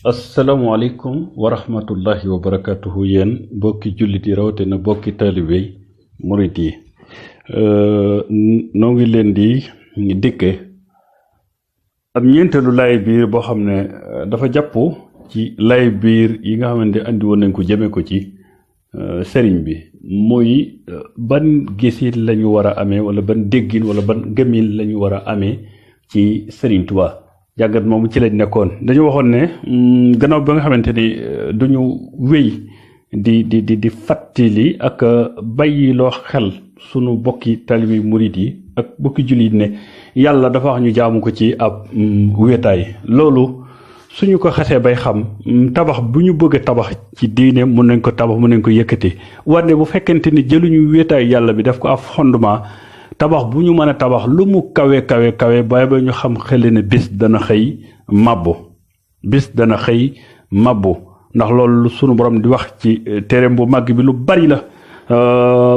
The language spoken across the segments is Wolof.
asalaamaaleykum wa rahmatullahi wa barakatuhu yéen bokki jullit yi rawatina bokki taalibe yi murit yi noo ngi leen di dikke ab ñeenteelu lay biir boo xam ne dafa jàpp ci lay biir yi nga xamante andi woon nañ ko jëme ko ci sëriñ bi muy ban gisit lañu war a amee wala ban déggin wala ban gëmin lañu war a amee ci Serigne Touba jàngat moomu ci lañ nekkoon dañu waxoon ne gannaaw ba nga xamante ni duñu wéy di fàttali ak bàyyiloo xel sunu bokki talibi murit yi ak bokki jullit ne yàlla dafa wax ñu jaamu ko ci ab wéetaay loolu suñu ko xasee bay xam tabax bu ñu bëgg a tabax ci diine mun nañ ko tabax mun nañ ko yëkkati wante bu fekkente ni jëluñu wéetaay yàlla bi def ko ab fondement tabax bu ñu mën a tabax lu mu kawe ba ñu xam xel ne bis dana xëy mabbu ndax loolu sunu borom di wax ci téereem bu màgg bi lu bari la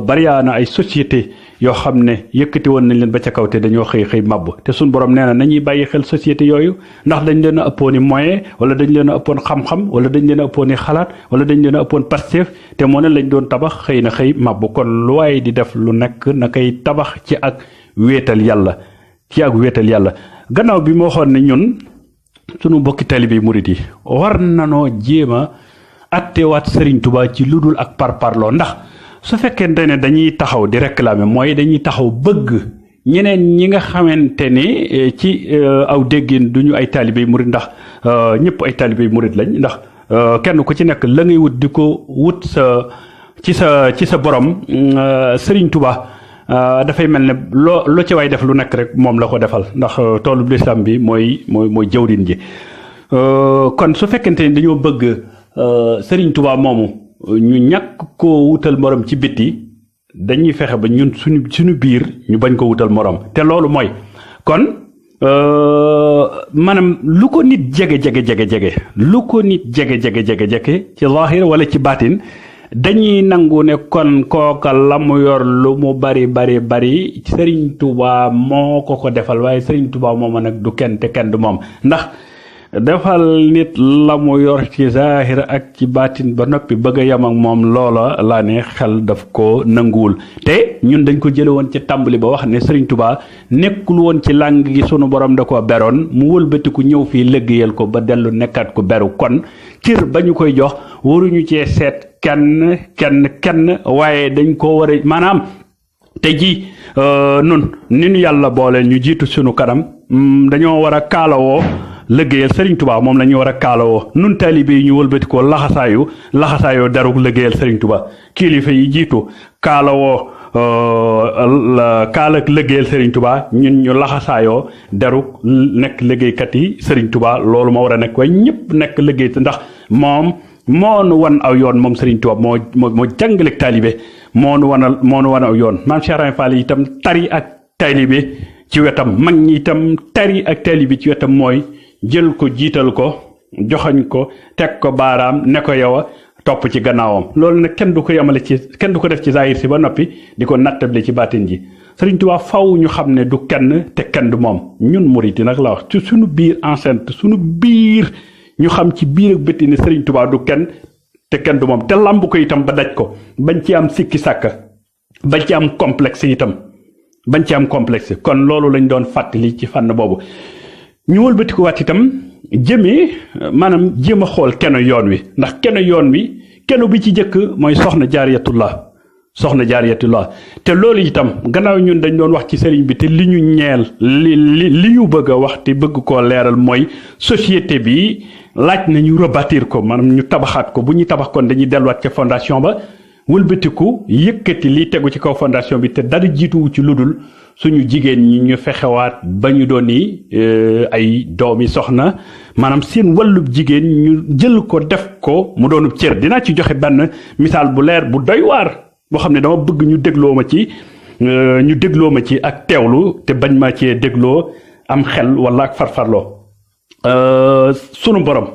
bariyaa na ay société yoo xam ne yëkkati woon nañ leen ba ca kaw te dañoo xëy mabbu te sunu borom nee na nañuy bàyyi xel société yooyu ndax dañ leen a ëppooni moyen wala dañ leen a ëppoon xam-xam wala dañ leen a ëppooni xalaat wala dañ leen a ëppoon Pastef te moo ne lañ doon tabax xëy na xëy mabbu kon lu waaye di def lu nekk na koy tabax ci ak wéetal yàlla gannaaw bi moo xoon ne ñun sunu mbokki taalibe murit yi war nanoo jéem a attewaat Serigne Touba ci lu dul ak parparloo ndax su fekkente ne dañuy taxaw di réclamer mooy dañuy taxaw bëgg ñeneen ñi nga xamante ni ci aw déggin duñu ay taalibe murit ndax ñëpp ay taalibe murit lañ ndax kenn ku ci nekk la ngay wut di ko wut ci sa borom Serigne Touba dafay mel ne loo ci waay def lu nekk rek moom la ko defal ndax toolub lislaam bi mooy jëwriñ ji kon su fekkente ni dañoo bëgg Serigne Touba moomu ñu ñàkk koo wutal morom ci bitti dañuy fexe ba ñun suñu biir ñu bañ ko wutal morom te loolu mooy kon maanaam lu ko nit jege ci zahir wala ci baatin dañuy nangu ne kon kooka la mu yor lu mu bari Serigne Touba moo ko defal waaye Serigne Touba moom nag du kenn te kenn du moom ndax defal nit la mu yor ci zahir ak ci baatin ba noppi bëgg a yam ak moom loola laa ne xel daf ko nanguwul te ñun dañ ko jële woon ci tàmbali ba wax ne Serigne Touba nekkul woon ci làng gi sunu borom da ko beroon mu wëlbatiku ñëw fii liggéeyal ko ba dellu nekkaat ko beru kon cër ba ñu koy jox waruñu cee seet kenn waaye dañ ko war a maanaam te ji nun ni ñu yàlla boole ñu jiitu sunu kanam dañoo war a kaalawoo liggéeyal Serigne Touba moom la ñu war a kaalawoo nun taalibe yi ñu wëlbati ko laxasaayoo darug liggéeyal Serigne Touba kilifa yi jiitu kaalawoo kaalak liggéeyal Serigne Touba ñun ñu laxasaayoo darug nekk liggéeykat yi Serigne Touba loolu moo war a nekk waaye ñëpp nekk liggéey ndax moom moo nu wan aw yoon moom Serigne Touba moo jàngaleeg taalibe moo nu wan aw yoon maam Cheikh Ibra Fall itam tari ak taalibe ci wetam mag ñi itam tari ak taalibe ci wetam mooy jël ko jiital ko joxañ ko teg ko baaraam ne ko yow a topp ci gannaawam loolu nag kenn du ko def ci zahir si ba noppi di ko nattable ci baatin ji Serigne Touba faw ñu xam ne du kenn te kenn du moom ñun murit yi nag la wax ci suñu biir enceinte suñu biir ñu xam ci biir ak bëtti ne Serigne Touba du kenn te kenn du moom te lamb ko itam ba daj ko bañ ci am sikki sàkka bañ ci am complexe kon loolu lañ doon fàttali ci fànn boobu ñu wëlbati ko waat itam jéem a xool keno yoon wi ndax keno bi ci jëkk mooy soxna jaariyatullah te loolu itam gannaaw ñun dañ doon wax ci sëriñ bi te li ñu ñeel li ñu bëgg a wax te bëgg koo leeral mooy société bi laaj na ñu rebâtir ko maanaam ñu tabaxaat ko bu ñuy tabax kon dañuy delluwaat ca fondation ba wëlbatiku yëkkati li tegu ci kaw fondation bi te dara jiituwu ci ludul suñu jigéen ñi ñu fexewaat ba ñu doon ay doomi soxna maanaam seen wàllub jigéen ñu jël ko def ko mu doonub cër dinaa ci joxe benn misaal bu leer bu doy waar boo xam ne dama bëgg ñu dégloo ma ci ak teewlu te bañ ma cee dégloo am xel wala ak farfarloo sunu borom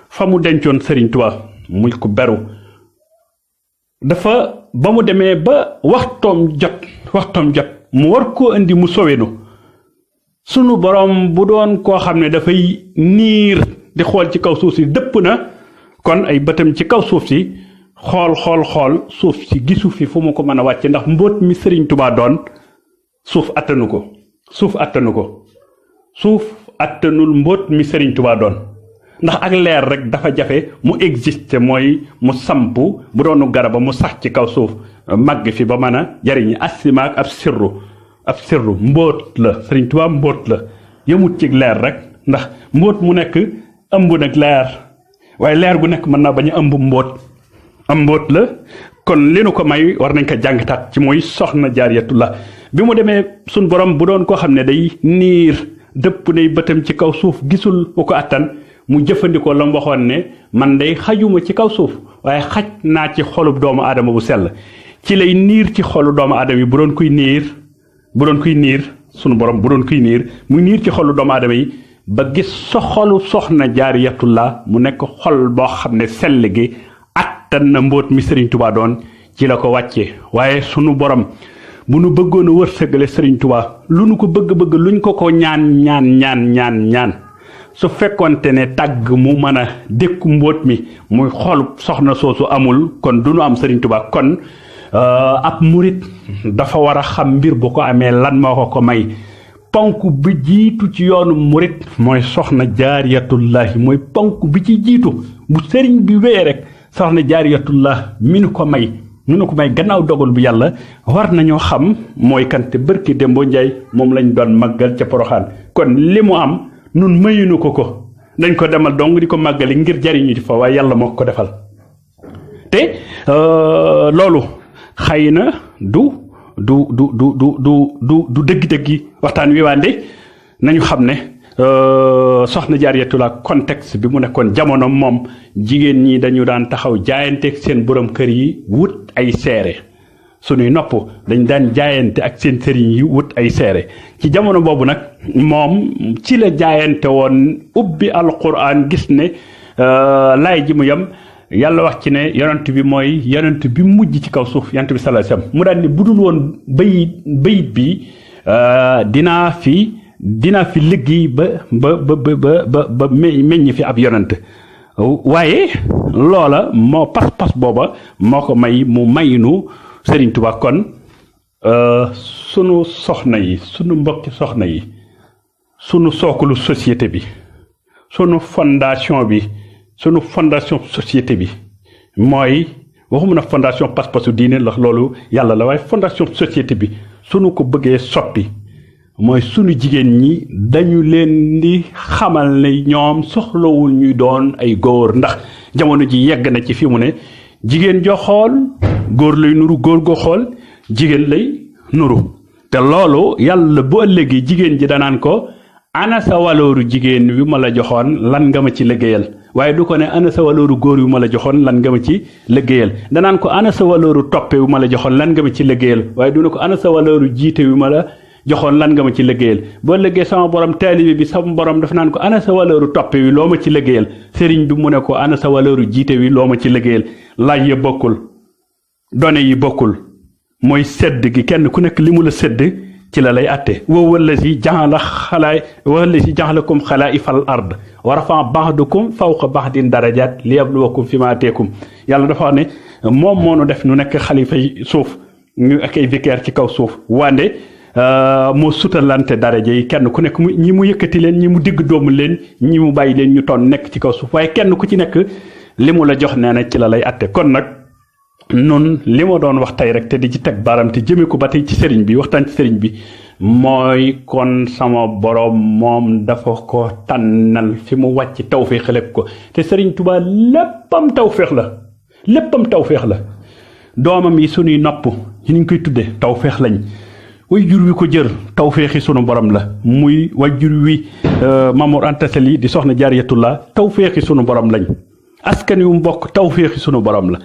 fa mu dencoon Serigne Touba muy ko beru dafa ba mu demee ba waxtoom jot mu war koo indi mu sowenu sunu borom bu doon koo xam ne dafay niir di xool ci kaw suuf si dëpp na kon ay bëtam ci kaw suuf si xool suuf si gisu fi fu mu ko mën a wàcce ndax mbóot mi Serigne Touba doon suuf attanu ko suuf attanul mbóot mi Serigne Touba doon ndax ak leer rek dafa jafe mu existe mooy mu samp bu doonu garaba mu sax ci kaw suuf màgg fi ba mën a jariñ asimaak ab sirru mbóot la Serigne Touba mbóot la yëmut ci leer rek ndax mbóot mu nekk ëmb nag leer waaye leer gu nekk mën naa bañ a ëmb am mbóot la kon li nu ko may war nañ ko jàngataat ci mooy soxna Jaariyatullah bi mu demee suñ borom bu doon koo xam ne day niir dëpp nay bëtam ci kaw suuf gisul bu ko attan mu jëfandikoo la mu waxoon ne man day xajuma ci kaw suuf waaye xaj naa ci xolub doomu aadama bu sell ci lay niir ci xolu doomu aadama yi bu doon kuy niir sunu borom bu doon kuy niir muy niir ci xolu doomu aadama yi ba gis xolu soxna Jaariyatullah mu nekk xol boo xam ne sell gi attan na mbóot mi Serigne Touba doon ci la ko wàccee waaye sunu borom bu nu bëggoon a wërsëgale Serigne Touba lu nu ko bëgg-bëgg luñ ko ñaan su fekkonte ne tàgg mu mën a dékku mbóot mi muy xol soxna soosu amul kon du nu am Serigne Touba kon ab murit dafa war a xam mbir bu ko amee lan moo ko may ponk bi jiitu ci yoonu murit mooy soxna Jaariyatullahi mooy ponk bi ci jiitu bu sëriñ bi wéyee rek soxna Jaariyatullah mi nu ko may gannaaw dogal bu yàlla war nañoo xam mooy kante bërki Dembo Njaay moom lañ doon màggal ca Poroxaan kon li mu am nun mayunu ko dañ ko demal dong di ko màggali ngir jariñu ci fa waaye yàlla moo ko defal te loolu xëy na du dëgg-dëggi waxtaan wi wande nañu xam ne soxna Jaariyatullah contexte bi mu nekkoon jamono moom jigéen ñi dañu daan taxaw jaayanteeg seen borom kër yi wut ay seere suñuy nopp dañ daan jaayante ak seen sëriñ yi wut ay seere ci jamono boobu nag moom ci la jaayante woon ubbi alquran gis ne laay ji mu yem yàlla wax ci ne yonent bi mooy yonent bi mujj ci kaw suuf yonent bi sallallahu alayhi wasallam mu daan ne budul woon bayit bi dinaa fi liggéey ba meññ fi ab yonent waaye loola moo pas-pas booba moo ko may mu maynu Serigne Touba kon sunu soxna yi sunu mbokki soxna yi sunu sookulu société bi sunu fondation société bi mooy waxuma na fondation pas-pasu diine la loolu yàlla la waaye fondation société bi sunu ko bëggee sotti mooy sunu jigéen ñi dañu leen di xamal ne ñoom soxlawul ñuy doon ay góor ndax jamono ji yegg na ci fi mu ne jigéen joo xool góor lay nuru góor goo xool jigéen lay nuru te loolu yàlla bu ëllëgee jigéen ji danaan ko ana sa walooru jigéen wi ma la joxoon lan nga ma ci liggéeyal waaye du ko ne ana sa walooru góor wi ma la joxoon lan nga ma ci liggéeyal danaan ko ana sa walooru toppe wi ma la joxoon lan nga ma ci liggéeyal waaye du ne ko ana sa walooru jiite wi ma la joxoon lan nga ma ci liggéeyal boo liggéey sama borom taalibe bi sama borom daf naan ko ana sa walooru toppe wi loo ma ci liggéeyal sëriñ bi mu ne ko ana sa walooru jiite wi loo ma ci liggéeyal laaj ya bokkul done yi bokkul mooy sedd gi kenn ku nekk li mu la sedd ci la lay atte wallazi jaxalakum xalaa'ifal ard wa rafa'a ba'dakum fawqa ba'din darajaat liyabluwakum fiimaa aataakum yàlla dafa wax ne moom moo nu def nu nekk xalifa yi suuf ñu ak ay vicaire ci kaw suuf wande moo sutalante daraja yi kenn ku nekk ñi mu yëkkati leen ñi mu digg doomu leen ñi mu bàyyi leen ñu toon nekk ci kaw suuf waaye kenn ku ci nekk li mu la jox nee na ci la lay atte kon nag nun li ma doon wax tey rek te di ci teg baram te jëmee ko ba tey ci sëriñ bi waxtaan ci sëriñ bi mooy kon sama borom moom dafa ko tànnal fi mu wàcc tawféex lépp ko te sëriñ Touba léppam tawféex la doomam yi sunuy nopp yi ñu koy tudde tawféex lañ way jur wi ko jër tawféexi sunu borom la muy way jur wi Mamour Anta Sali di soxna Jaariyatullah tawféexi sunu borom lañ askan yu mbokk tawféexi sunu borom la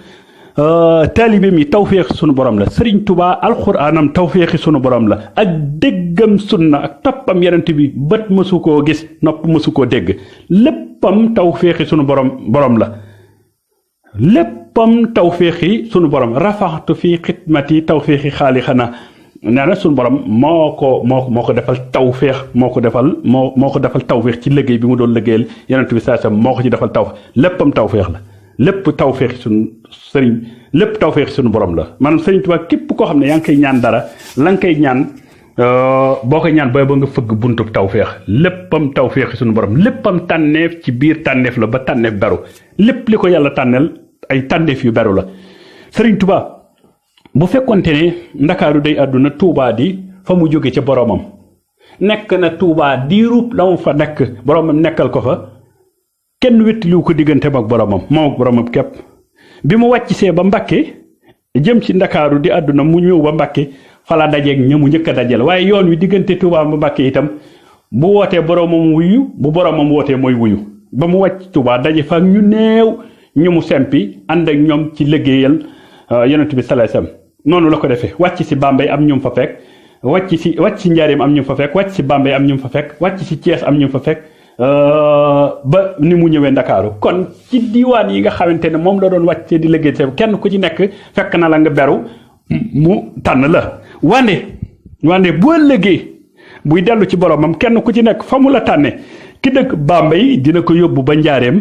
taalibe mi tawféexi sunu borom la Serigne Touba alxuraanam tawféexi sunu borom la ak déggam sunna ak toppam yonent bi bët mësu koo gis nopp mësu koo dégg léppam tawféexi sunu borom la léppam tawféexi sunu borom rafaxtu fi xidmati tawféexi xaali xanaa nee na suñu borom moo ko defal tawféex moo ko defal tawféex ci liggéey bi mu doon liggéeyal yonent bi saa sam moo ko ci defal tawféex léppam tawféex la lépp tawféex suñu sëriñ lépp tawféex suñu borom la maanaam sëriñ Tuubaa képp koo xam ne yaa ngi koy ñaan dara la nga koy ñaan boo koy ñaan booy ba nga fëgg buntu tawféex léppam tawféex suñu borom léppam tànneef ci biir tànneef la ba tànneef beru lépp li ko yàlla tànneel ay tànneef yu beru la sëriñ Tuubaa bu fekkonte ne ndakaaru day àdduna Tuubaa di fa mu jóge ca boromam nekk na Tuubaa diirub la mu fa nekk boromam nekkal ko fa kenn wettiliwu ko digganteem ak boromam moom ak boromam képp bi mu wàcc see ba Mbàkke jëm ci ndakaaru di àdduna mu ñëw ba Mbàkke fala dajeeg ña mu njëkk a dajal waaye yoon wi diggante Tuubaa ba Mbàkke itam bu wootee boromam wuyu bu boromam wootee mooy wuyu ba mu wàcc Tuubaa daje fa ñu néew ñu mu sempi ànd ak ñoom ci liggéeyal yonent bi salaay sam noonu la ko defee wàcc si Bambey am ñu fa fekk wàcc si Njaaréem am ñu fa fekk wàcc si Bambey am ñu fa fekk wàcc si Thiès am ñu fa fekk ba ni mu ñëwee Ndakaaru kon ci diwaan yi nga xamante ne moom la doon wàcc di liggéey te kenn ku ci nekk fekk na la nga beru mu tànn la wande boo liggéey buy dellu ci boromam kenn ku ci nekk fa mu la tànne ki dëkk Bambey dina ko yóbbu ba Njaaréem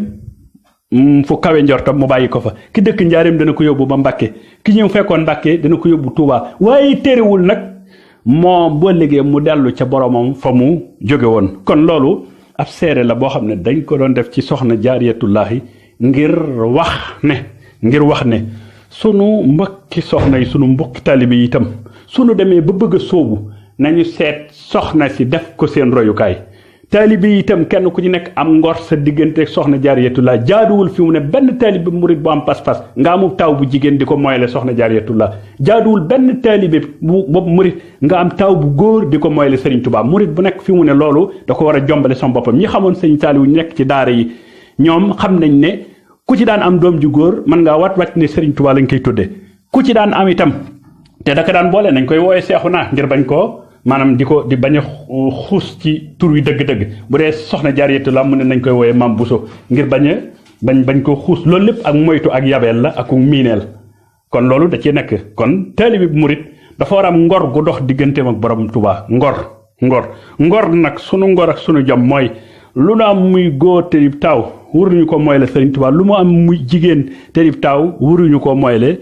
fu kawe njortam mu bàyyi ko fa ki dëkk Njaaréem dana ko yóbbu ba Mbàkke ki ñëw fekkoon Mbàkke dana ko yóbbu Tuubaa waaye téerewul nag moom boo liggéey mu dellu ca boromam fa mu jóge woon kon loolu ab seere la boo xam ne dañ ko doon def ci soxna jaariyatullaahi ngir wax ne sunu mbokki soxna yi sunu mbokki taalibe yi itam sunu demee ba bëgg a sóobu nañu seet soxna si def ko seen royukaay taalibe yi itam kenn ku ci nekk am ngor sa diggante soxna jaariyatullaahi jaaduwul fi mu ne benn taalibe murit bu am pas-pas nga amub taw bu jigéen di ko moyle soxna jaariyatullaahi jaaduwul benn taalibe bu boobu murit nga am taw bu góor di ko moyle Serigne Touba murit bu nekk fi mu ne loolu da ko war a jombale son boppam ñi xamoon Serigne Saliou ñu nekk ci daara yi ñoom xam nañ ne ku ci daan am doom ju góor mën ngaa wàcc ne Serigne Touba lañ koy tudde ku ci daan am itam te daka daan boole nañ koy wooye seexu naa ngir bañ koo maanaam di bañ a xuus ci tur wi dëgg-dëgg bu dee soxna jaariyatullaahi mu ne nañ koy wooye maam Bousso ngir bañ ko xuus loolu lépp ak moytu ak yabeel la ak miineel kon loolu da ci nekk kon taalibe bi murit dafa war am ngor gu dox digganteem ak borom Touba ngor nag sunu ngor ak sunu jom mooy lu nu am muy góor terib taaw waruñu ko moyle Serigne Touba lu mu am muy jigéen terib taaw waruñu ko moyle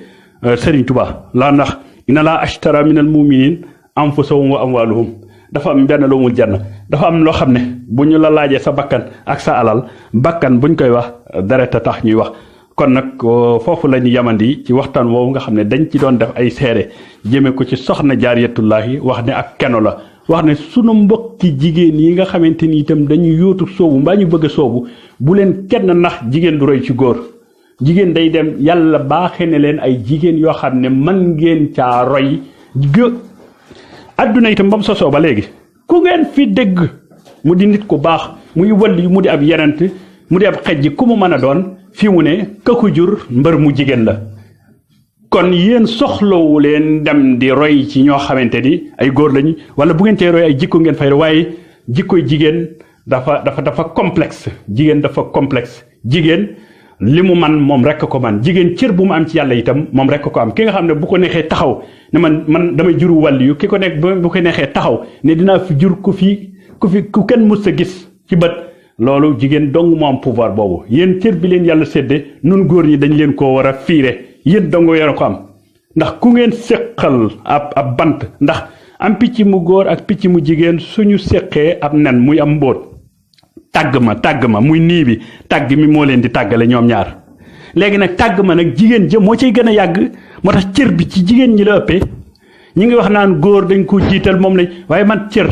Serigne Touba laa ndax inna laa ashtara minal mu'minin anfusahum wa amwaluhum dafa am benn lu mu jann dafa am loo xam ne bu ñu la laajee sa bakkan ak sa alal bakkan buñ koy wax deret a tax ñuy wax kon nag foofu la ñu yamandi ci waxtaan woowu nga xam ne dañ ci doon def ay seere jëme ko ci soxna jaariyatullaahi wax ne ak keno la wax ne sunu mbokki jigéen yi nga xamante ni itam dañuy yóotu soobu mbaa ñu bëgg a soobu bu leen kenn nax jigéen du roy ci góor jigéen day dem yàlla baaxee ne leen ay jigéen yoo xam ne mën ngeen caa roy adduna itam ba mu sosoo ba léegi ku ngeen fi dégg mu di nit ku baax muy wël mu di ab yenent mu di ab xejj ku mu mën a doon fi mu ne ka ko jur mbër mu jigéen la kon yéen soxlawu leen dem di roy ci ñoo xamante ni ay góor lañu wala bu ngeen cee roy ay jikko ngeen fay waaye jikkoy jigéen dafa complexe jigéen dafa complexe jigéen li mu man moom rek ko man jigéen cër bu mu am ci yàlla itam moom rek ko am ki nga xam ne bu ko neexee taxaw ne man damay juru wàll yu ki ko nekk bu ko neexee taxaw ne dinaa fi jur ku kenn mës a gis ci bët loolu jigéen dong moo am pouvoir boobu yéen cër bi leen yàlla sédde nun góor ñi dañ leen koo war a fiire yéen dong yore ko am ndax ku ngeen séqal ab bant ndax am picc mu góor ak picc mu jigéen suñu séqee ab nen muy am mbóot tàgg ma muy nii bi tàgg mi moo leen di tàggale ñoom ñaar léegi nag tàgg ma nag jigéen jë moo ciy gën a yàgg moo tax cër bi ci jigéen ñi la ëppee ñi ngi wax naan góor dañ ko jiital moom lañ waaye man cër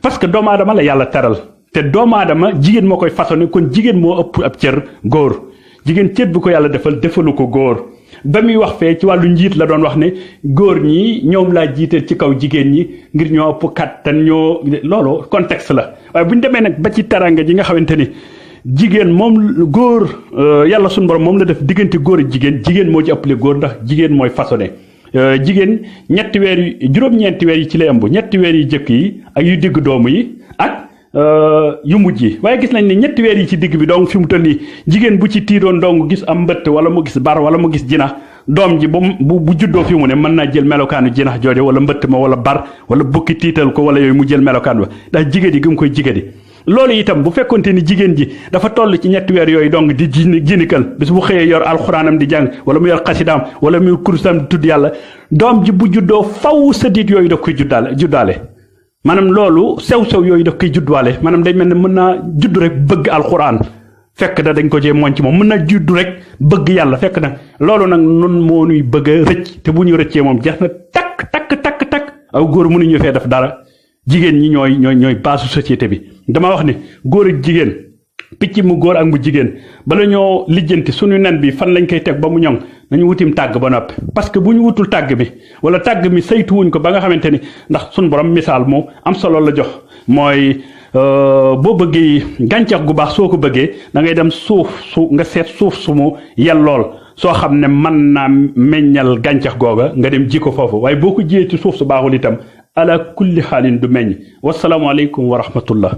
parce que doomu aadama la yàlla teral te doomu aadama jigéen moo koy façonné kon jigéen moo ëpp ab cër góor jigéen cër bi ko yàlla defalu ko góor ba muy wax fee ci wàllu njiit la doon wax ne góor ñi ñoom laa jiital ci kaw jigéen ñi ngir ñoo ëpp kattan ñoo loolu contexte la waaye bu ñu demee nag ba ci taranga ji nga xamante ni jigéen moom góor yàlla suñu borom moom la def diggante góor ak jigéen moo ci ëppale góor ndax jigéen mooy façonné jigéen ñetti weer yi juróom-ñeenti weer yi ci lay ëmb ñetti weer yi jëkk yi ak yu digg doomu yi ak yu mujj yi waaye gis nañ ne ñetti weer yi ci digg bi donc fi mu toll nii jigéen bu ci tiiroon dong gis am mbëtt wala mu gis bar wala mu gis jina doom ji bu juddoo fi mu ne mën naa jël melokaanu jinax jooje wala mbëtt ma wala bar wala bukki tiital ko wala yooyu mu jël melokaan ba ndax jigéen yi gi mu koy jigéen loolu itam bu fekkonte ni jigéen ji dafa toll ci ñetti weer yooyu donc di jinikal bis bu xëyee yor alxuraanam di jàng wala mu yor xasidaam wala mu yor kurusam di tudd yàlla doom ji bu juddoo faw sëddiit yooyu daf koy juddaale maanaam loolu sew-sew yooyu daf koy juddwaale maanaam day mel ne mën naa judd rek bëgg alxuraan fekk da dañ ko cee moñ ci moom mën na judd rek bëgg yàlla fekk nag loolu nag nun moo ñuy bëgg a rëcc te bu ñu rëccee moom jeex na takk aw góor mënuñu fee def dara jigéen ñi ñooy baasu société bi dama wax ni góor ak jigéen picc mu góor ak mu jigéen bala ñoo lijjanti suñu nen bi fan lañ koy teg ba mu ñoŋ nañu wutim tàgg ba noppi parce que bu ñu wutul tàgg bi wala tàgg mi saytuwuñ ko ba nga xamante ni ndax suñu borom misaal moo am solo la jox mooy boo bëggee gàncax gu baax soo ko bëggee da ngay dem nga seet suuf su mu yellool soo xam ne mën naa meññal gàncax googa nga dem ji ko foofu waaye boo ko jiyee ci suuf su baaxul itam ala kulli xaalin du meññ wasalaamualeykum wa rahmatullah